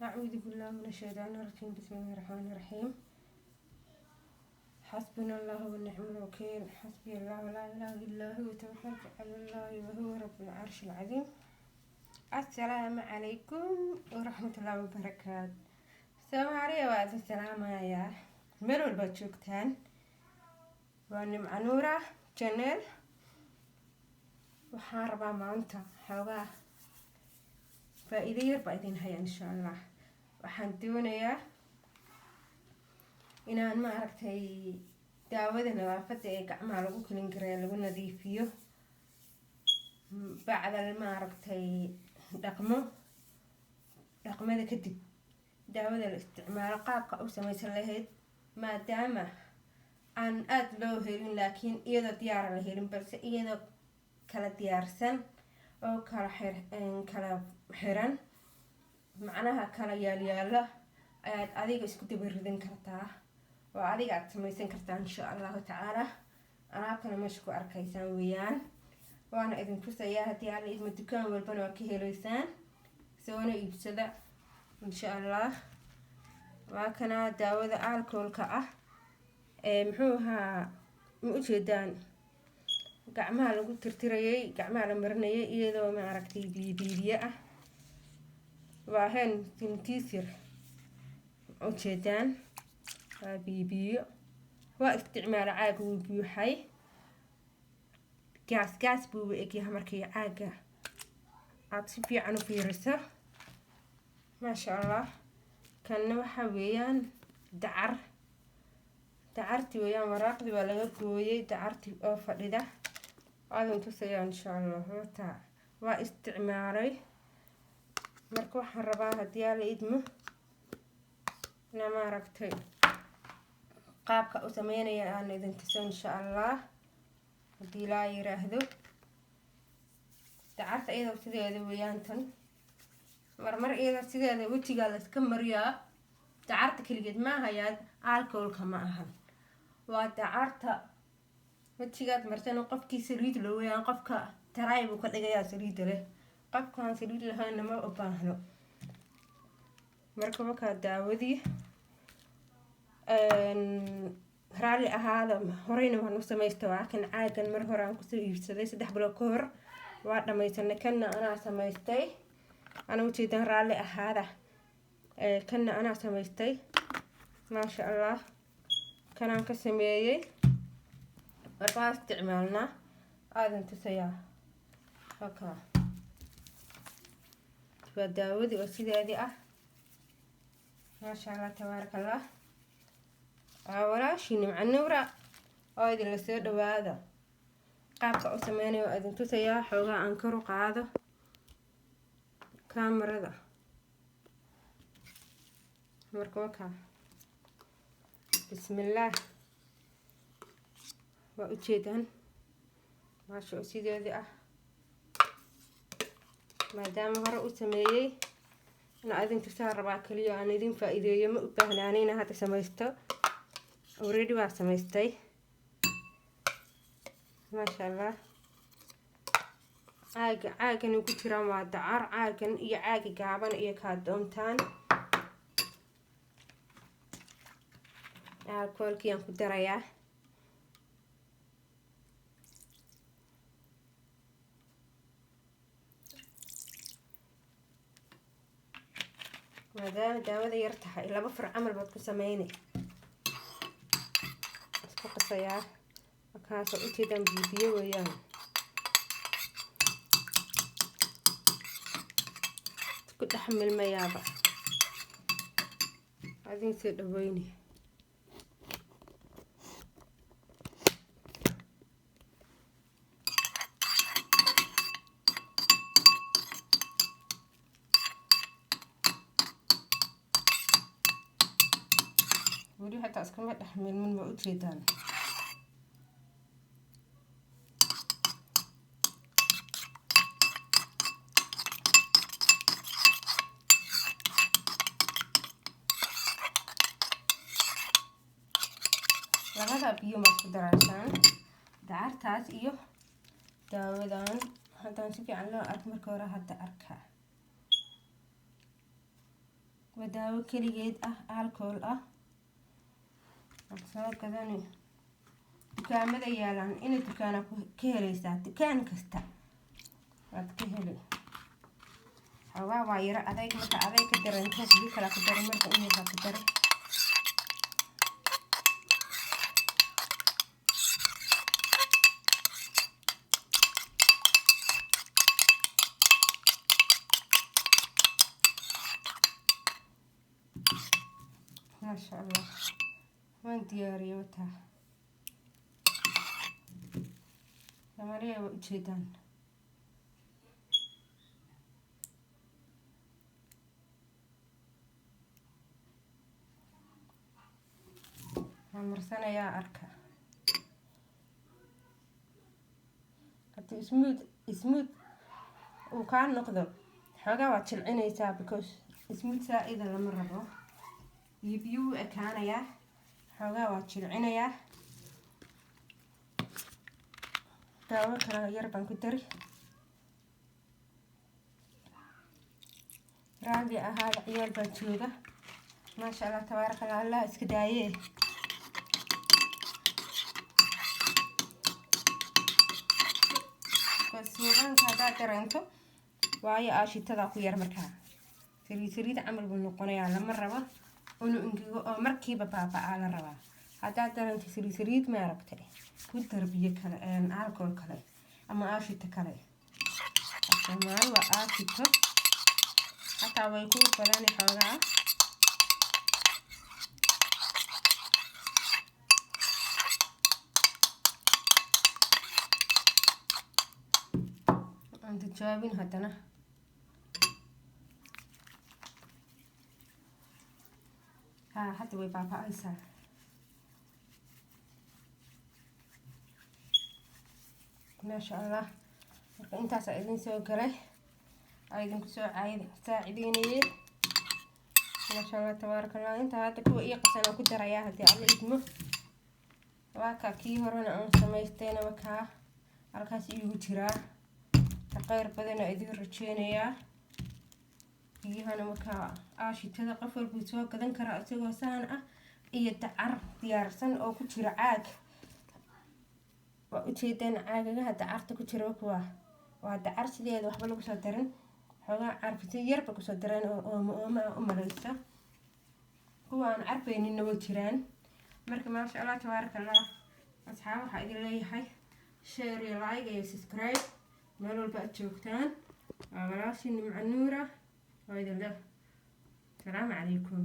أعوذ بالله من الشيطان الرجيم. بسم الله الرحمن الرحيم. حسبنا الله ونعم الوكيل. حسبي الله لا إله إلا هو، توكلت على الله وهو رب العرش العظيم. السلام عليكم ورحمة الله وبركاته. Soomaaliya waa idin salaamayaa meel walbaad joogtaan. Waa Nimco Nuura Channel. Waxaan rabaa maanta xoogaa faa-iido yar baa idin haya, insha Allah. Waxaan doonayaa inaan, maaragtay, daawada nadaafadda ee gacmaha lagu clean gareeyo, lagu nadiifiyo bacdal, maaragtay, dhaqmo, dhaqmada kadib daawada la isticmaalo, qaabka u samaysan lahayd, maadaama aan aada loo helin, laakiin iyadoo diyaara la helin, balse iyadoo kala diyaarsan oo kala xir kala xiran, macnaha kala yaalyaala, ayaad adiga isku daba ridan kartaa oo adiga aada samaysan kartaa, insha Allahu tacaala. Alaabtana meesha ku arkaysaan weeyaan, waana idin tusayaa haddii Alla idma. Dukaan walbana waa ka heleysaan, soona iibsada, insha Allah. Waa kanaa daawada alcoholka ah ee, muxuu ahaa, ma ujeedaan, gacmaha lagu tirtirayay, gacmaha la marinayay, iyadoo, maaragtay, biyo biibiye ah. Waa hand sanitizer, ma ujeedaan? Waa biyo biyo. Waa isticmaala, caaga wuu buuxay, gaas gaas buu u egyahay markii caaga aada si fiican u fiiriso. Maasha Allah. Kanna waxa weeyaan dacar, dacarti weeyaan. Waraaqdii waa laga gooyey, dacarti oo fadhida aadan tusaya, insha Allah. Horta waa isticmaalay. Marka waxaan rabaa, haddii Alla idmo, ina, maaragtay, qaabka u sameynaya aan idin tuso, insha Allah, haddii laa yiraahdo. Dacarta iyadoo sideeda weeyaan tan. Marmar iyada sideeda wejigaa layska mariyaa. Dacarta keligeed ma ahayaa, alcoholka ma ahan, waa dacarta. Wejigaad marsana, qofkii saliid la weeyaan, qofka dry buu ka dhigayaa saliidda leh. Qofkaan saliid lahaynna ma u baahno. Marka wakaa daawadii. Raalli ahaada, horeyna waan u samaysta. Waa kan caagan, mar hore aan kusoo iibsaday, 3 bilood ka hor. Waa dhamaysanay. Kanna anaa samaystay, ana ujeedaan. Raalli ahaada, kanna anaa samaystay. Maasha Allah, kanaan ka sameeyey. Marka waa isticmaalnaa, aadan tusayaa. Haka waa daawadii oo sideedii ah. Maasha Allah, tabaaraka Allah. Waa walaashii Nimco Nuura oo idinla soo dhawaada. Qaabka u sameynayo waa idin tusayaa. Xoogaa aan kor u qaado kaamarada. Marka wakaa, bismillaah. Waa ujeedaan maasha oo sideedii ah. Maadaama hore u sameeyey, inaa idin tusaa rabaa kaliya, aan idin faa-iideeyo. Ma u baahnaani inaa hadda samaysto, already waa samaystay. Maasha Allah. Caaga caagan ugu jiraan waa dacar. Caagan iyo caaga gaaban iyo kaa doontaan. Alcoholkiiyaan ku darayaa. Maadaama daawada yar tahay, laba far camal baad ku sameyni. Isku qasayaa. Markaasoo ujeedaan, biyo biyo weeyaan, isku dhex milmayaaba. Adin soo dhaweyni. Weli xataa iskama dhex milmin, waa ujeedaan. Labada biyo maad ku daraysaan, dacartaas iyo daawadan. Haddaan si fiican loo arko marka hore, hadda arka. Waa daawo keligeed ah, alcohol ah. Waad soo gadani, dukaamada yaalaan, inay dukaana ka heleysaa, dukaan kasta waad ka heli. Xoogaa waa yaro adayg. Marka adayg ka dareento, biyo kala ku daray. Marka in yar ku daray. Maasha Allah, waan diyaariyey. Wataa Soomaaliya, waa ujeedaan. Waan marsanayaa. Arka haddii smooth uu kaa noqdo, xoogaa waad jilcinaysaa, because smooth saa-ida lama rabo. Biyo biyo u ekaanayaa. Xoogaa waad jilcinayaa. Daawo kale yar baan ku dari. Raalli ahaada, ciyaal baa jooga. Maasha Allah, tabaaraka Allah, Allah iska daaye. Suugaanka haddaad dareento, waayo aashitada ku yar, markaa saliid saliid camal buu noqonayaa. Lama rabo inuu ingego oo markiiba baaba-aa la rabaa. Haddaad dareento saliid saliid, maaragtay, ku dar biyo kale, alcohol kale ama aashito kale. Soomaali waa aashito, xataa way ku badani xoogaa. Aan tijaabin haddana. Haa, hadda way baaba-aysaa. Maasha Allah. Marka intaasaa idin soo galay, aa idinku soo saacideynayay. Maasha Allah, tabaaraka Allah. Intaa hadda kuwa ii qasan aan ku darayaa, haddii Alla idmo. Waa kaa kii horena aan samaystayna, wakaa halkaas iigu jiraa. Kheyr badan aa idin rajeynayaa. Biyahana markaa aashitada qof walbuu soo gadan karaa isagoo saan ah iyo dacar diyaarsan oo ku jira caag. Waa ujeedaan caagagaha dacarta ku jira kuwa waa dacar sideeda, waxba lagu soo darin, xoogaa carfisa yarba kusoo dareen oo ooma ooma ah u malaysa. Kuwa aan carfayninna way jiraan. Marka maasha Allah, tabaaraka Allah. Asxaab, waxaa idin leeyahay share iyo like iyo subscribe meel walba aad joogtaan. Waa walaashii Nimco Nuura oo idin leh, asalaamu calaykum.